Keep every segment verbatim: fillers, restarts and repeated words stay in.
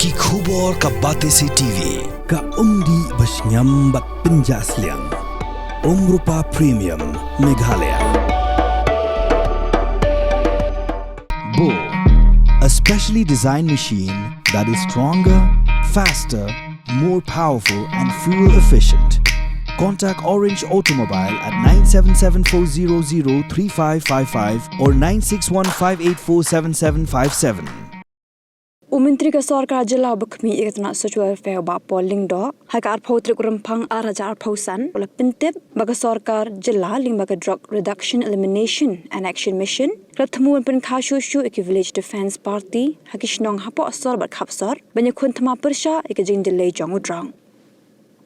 Ki khubor ka Batesi T V, ka umdih ba shngiam bad pynjah sliang. Umrupa Premium, Meghalaya. Bo, a specially designed machine that is stronger, faster, more powerful and fuel efficient. Contact Orange Automobile at nine seven seven four zero zero three five five five or nine six one five eight four seven seven five seven. U Myntri ka Sorkar Jylla uba khmih ïa ka tnat Social Welfare, u Bah Paul Lyngdoh, ha ka arphew tarik u Rymphang ar hajar arphew san, u la pyntip ba ka Sorkar Jylla lyngba ka Drug Reduction, Elimination and Action Mission ka la thmu ban pynkha shuh shuh ïa ki Village Defence Party ha ki shnong hapoh sor bad khap sor ban ïakhun thma pyrshah ïa ka jingdei jong u drok.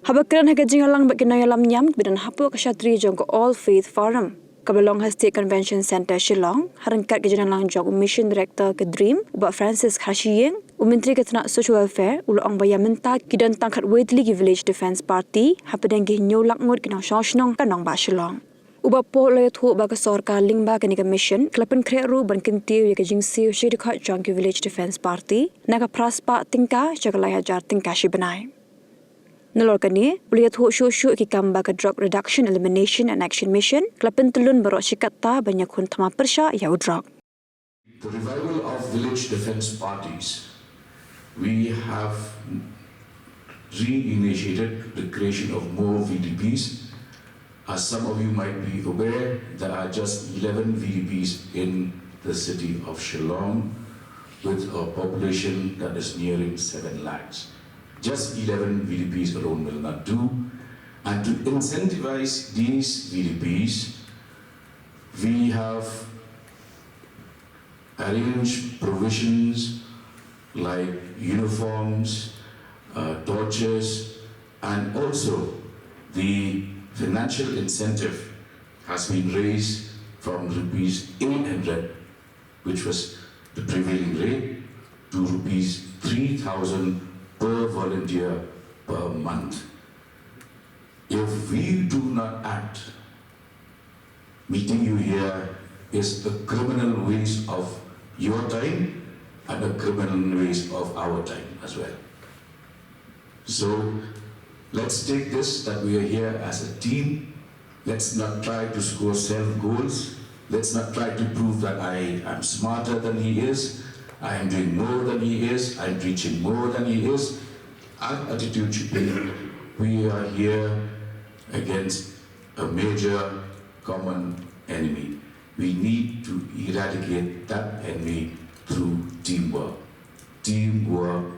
Haba kren ha ka jingïalang bad ki nongïalam niam kiba don hapoh ka shatri jong ka All Faith Forum kaba long ha State Convention Centre, Shillong, ha ryngkat ka jingïalang jong u Mission Director ka DREAM, u Bah Francis Kharshiing, u Myntri ka tnat Social Welfare u la ong ba ïa mynta ki don tang khatwei tylli ki Village Defence Party hapdeng ki hynñiew lak ngut ki nongshong shnong ka nongbah Shillong. U Bah Paul u la ïathuh ba ka Sorkar lyngba kane ka mission ka la pynkhreh ruh ban kyntiew ïa ka jingsiew sha ki dkhot jong ki Village Defence Party na ka phra spah tyngka sha ka lai hajar tyngka shi bnai. Nalor kane, u la ïathuh shuh shuh ïa ki kam ba ka Drug Reduction, Elimination and Action Mission ka la pyntyllun baroh shi katta ban ïakhun thma pyrshah ïa u drok. The revival of village defence parties, we have reinitiated the creation of more V D Ps. As some of you might be aware, there are just eleven V D Ps in the city of Shillong, with a population that is nearing seven lakhs. Just eleven V D Ps alone will not do. And to incentivize these V D Ps, we have arranged provisions like uniforms, uh, torches, and also the financial incentive has been raised from rupees eight hundred, which was the prevailing rate, to rupees three thousand per volunteer per month. If we do not act, meeting you here is a criminal waste of your time and a criminal waste of our time as well. So let's take this that we are here as a team. Let's not try to score self goals. Let's not try to prove that I am smarter than he is, I am doing more than he is, I'm reaching more than he is. Our attitude should be, we are here against a major common enemy. We need to eradicate that enemy through teamwork. Teamwork